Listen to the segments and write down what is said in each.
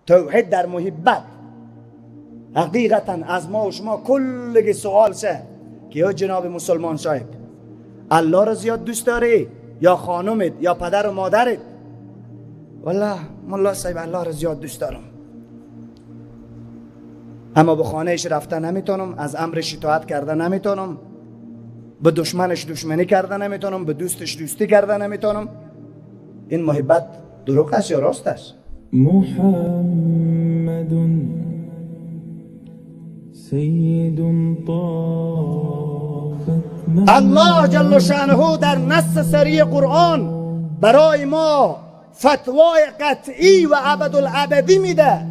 توحید در محبت. حقیقتا از ما و شما کلگی سوال شه که یا جناب مسلمان صاحب، الله را زیاد دوست داری یا خانمت یا پدر و مادرت؟ والله ملا صاحب الله را زیاد دوست دارم، اما به خانهش رفته نمیتونم، از امرش اطاعت کرده نمیتونم، به دشمنش دشمنی کرده نمیتونم، به دوستش دوستی کرده نمیتونم. این محبت دروغ است یا راست است؟ محمد سید طافت. الله جل شانه در نص سریع قرآن برای ما فتوای قطعی و ابدالعبدی میده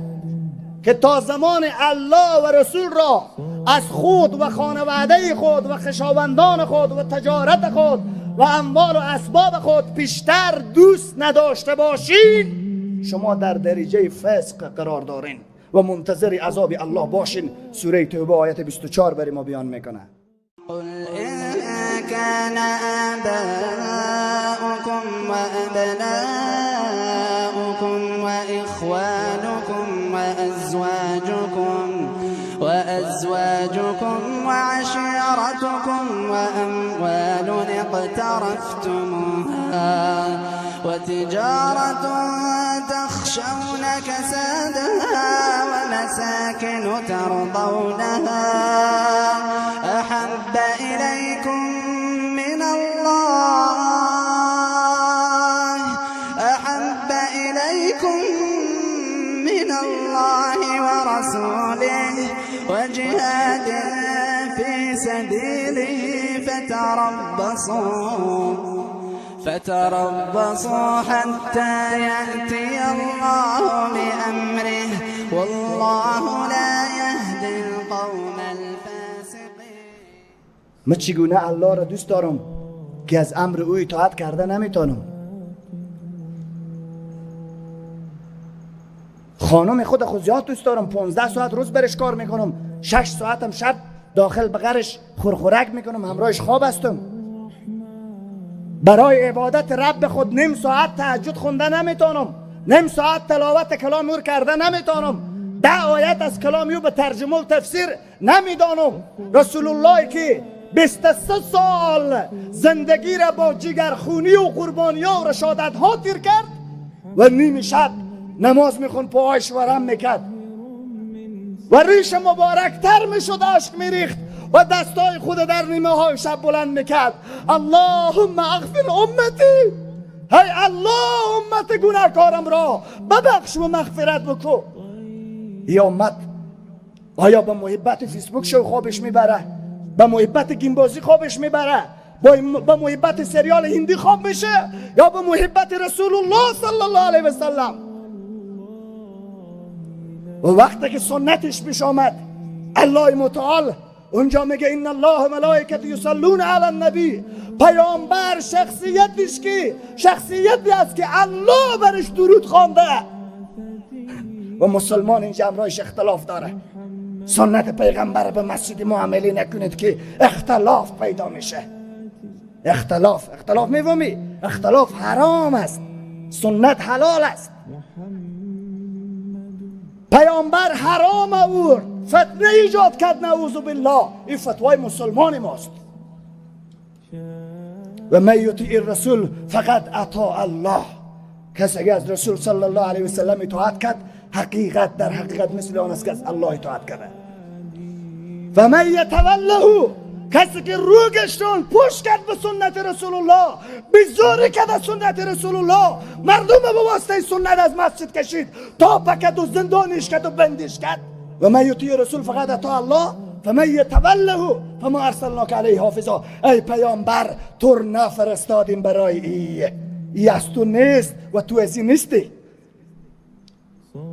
که تا زمان الله و رسول را از خود و خانواده خود و خویشاوندان خود و تجارت خود و اموال و اسباب خود پیشتر دوست نداشته باشین، شما در درجه فسق قرار دارین و منتظر عذاب الله باشین. سوره توبه آیت 24 برای ما بیان میکنه. قل إن كان آباؤكم وأبناؤكم وإخوانكم وأزواجكم وعشيرتكم وأموال اقترفتموها وتجارة تخشون كسادها ومساكن ترضونها أحب إليكم من الله أحب إليكم من الله ورسوله وجهاد في سبيله فتربصوا حتى يأتي الله بأمره والله لا يهدي القوم الفاسقين. من چگونه الله را دوست دارم که از امر او اطاعت کرده نمیتونم؟ خانم خود زیاد دوست دارم، 15 ساعت روز برش کار میکنم، 6 ساعتم شب داخل بغرش خورخورک میکنم، همراهش خواب هستم. برای عبادت رب خود نیم ساعت تهجد خونده نمیتونم، نیم ساعت تلاوت کلام او کرده نمیتونم، 10 آیت از کلام او به ترجمه و تفسیر نمیدانم. رسول الله که 23 سال زندگی را با جگرخونی و قربانی و رشادت ها تیر کرد و نیم شب نماز میخوند، پاهایش ورم میکرد و ریش مبارک تر میشد، اشک میریخت و دستای خود در نیمه های شب بلند میکرد. اللهم اغفر امتی، هی الله امت گناهکارم را ببخش و مغفرت بکن. ای امت آیا به محبت فیسبوک شو خوابش میبره؟ به محبت گیمبازی خوابش میبره؟ به محبت سریال هندی خواب میشه؟ یا به محبت رسول الله صلی الله علیه و سلم؟ و وقتی که سنتش پیش آمد، الله متعال اونجا میگه ان الله ملائکته یصلون علی النبی. پیامبر شخصیتش که شخصیتی است که الله برش درود خوانده و مسلمان اینجا امرایش اختلاف داره. سنت پیغمبر به مسجد معامله نکنید که اختلاف پیدا میشه. اختلاف میفهمی؟ اختلاف حرام است، سنت حلال است. پیامبر حرام آورد، فتنه ایجاد کرد، نعوذ بالله. این فتوای مسلمان ماست. و من یطیع الرسول فقد اطاع الله. کسی که از رسول صلی الله علیه و سلم اطاعت کرد، حقیقت در حقیقت مثل آن است که از الله اطاعت کرده. و من یتوله، کسی که رو گشتون پشت کرد به سنت رسول الله، بیزاری کرد از سنت رسول الله، مردم به واسطه سنت از مسجد کشید تا پکد و زندانیش کرد و بندیش کرد. و من یطیع رسول فقد اطاع الله فمن یتوله فما ارسلناک علیه حافظا. ای پیامبر، تو نفرستادیم برای ای از تو نیست و تو از این نیستی.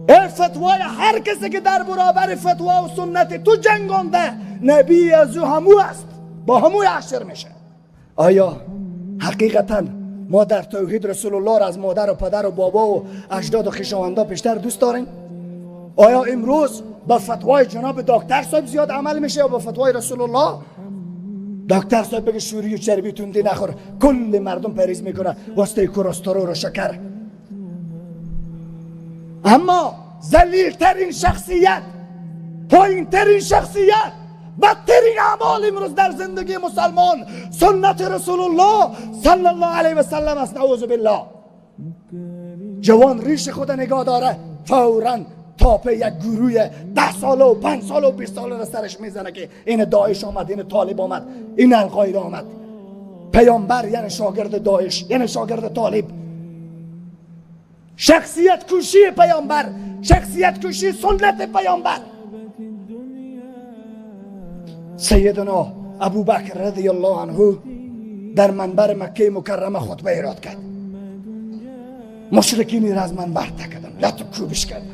ای فتوای هر کسی که در برابر فتوا و سنت تو جنگانده، نبی از او همو است، با همو حشر میشه. آیا حقیقتا ما در توحید رسول الله را از مادر و پدر و بابا و اجداد و خویشاوندا بیشتر دوست داریم؟ آیا امروز با فتوای جناب دکتر صاحب زیاد عمل میشه یا با فتوای رسول الله؟ دکتر صاحب بگه شوری و چربی تندی نخور، کل مردم پریز میکنه واسطه کلسترول و شکر. اما ذلیل‌ترین شخصیت، پایین‌ترین شخصیت، بدترین اعمال امروز در زندگی مسلمان سنت رسول الله صلی الله علیه و سلم است. نعوذ بالله. جوان ریش خود نگاه داره، فوراً تاپه یک گروه 10 ساله و 5 ساله و 20 ساله را سرش میزنه که این داعش آمد، این طالب آمد، این القاعده آمد. پیامبر یعنی شاگرد داعش، یعنی شاگرد طالب. شخصیت کشی پیامبر، شخصیت کشی سنت پیامبر. سیدنا ابوبکر رضی الله عنه در منبر مکه مکرمه خطبه ایراد کرد. مشرکین را از منبر تکدن، لطو کوبش کردن،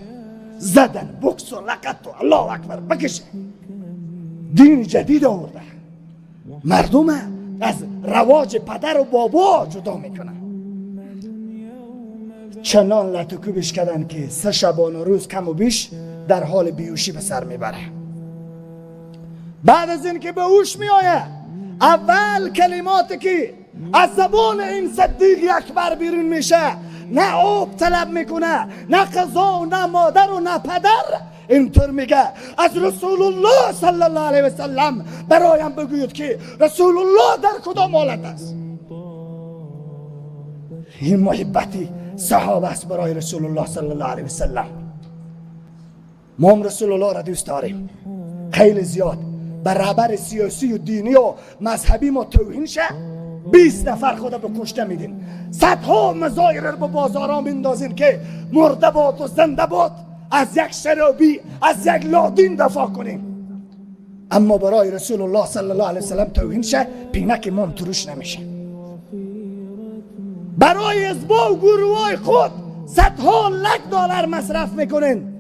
زدن، بکس و لقت و الله اکبر بکشه. دین جدید آورده، مردم از رواج پدر و بابا جدا میکنن. چنان لطو کوبش کردن که 3 شبانه روز کم و بیش در حال بیهوشی به سر میبره. بعد از اینکه به هوش میآید، اول کلماتی که از زبان این صدیق اکبر بیرون میشه، نه آب طلب میکنه، نه غذا و نه مادر و نه پدر، اینطور میگه از رسول الله صلی الله علیه و سلم برایم بگویید که رسول الله در کدام حالت است. این محبتی صحابه است برای رسول الله صلی الله علیه و سلم. ما هم رسول الله را دوست داریم خیلی زیاد. به رهبر سیاسی و دینی و مذهبی ما توهین شه، 20 نفر خود به کشته میدیم، صدها مظاهره رو به بازارها میندازیم که مرده باد و زنده باد، از یک شرابی، از یک لادین دفاع کنیم. اما برای رسول الله صلی الله علیه وسلم توهین شه، پینک ما تروش نمیشه. برای حزبا و گروهای خود صدها لک دلار مصرف میکنین،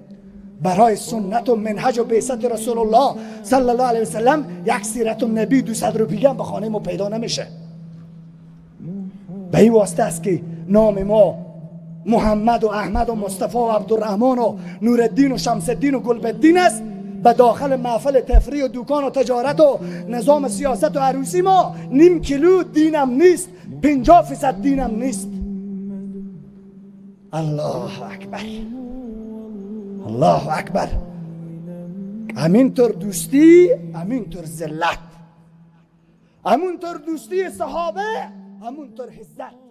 برای سنت و منهج و بعثت رسول الله صلی الله علیه وسلم یک سیرت النبی 200 روپیه هم به خانه ما پیدا نمیشه. به این واسطه است که نام ما محمد و احمد و مصطفی و عبدالرحمن و نورالدین و شمس الدین و گلبدین است. به داخل محفل تفریح و دکان و تجارت و نظام سیاست و عروسی ما نیم کیلو دینم نیست، 50% دینم نیست. الله اکبر، الله اکبر. همینطور دوستی، همینطور ذلت، همونطور دوستی صحابه، همونطور عزت.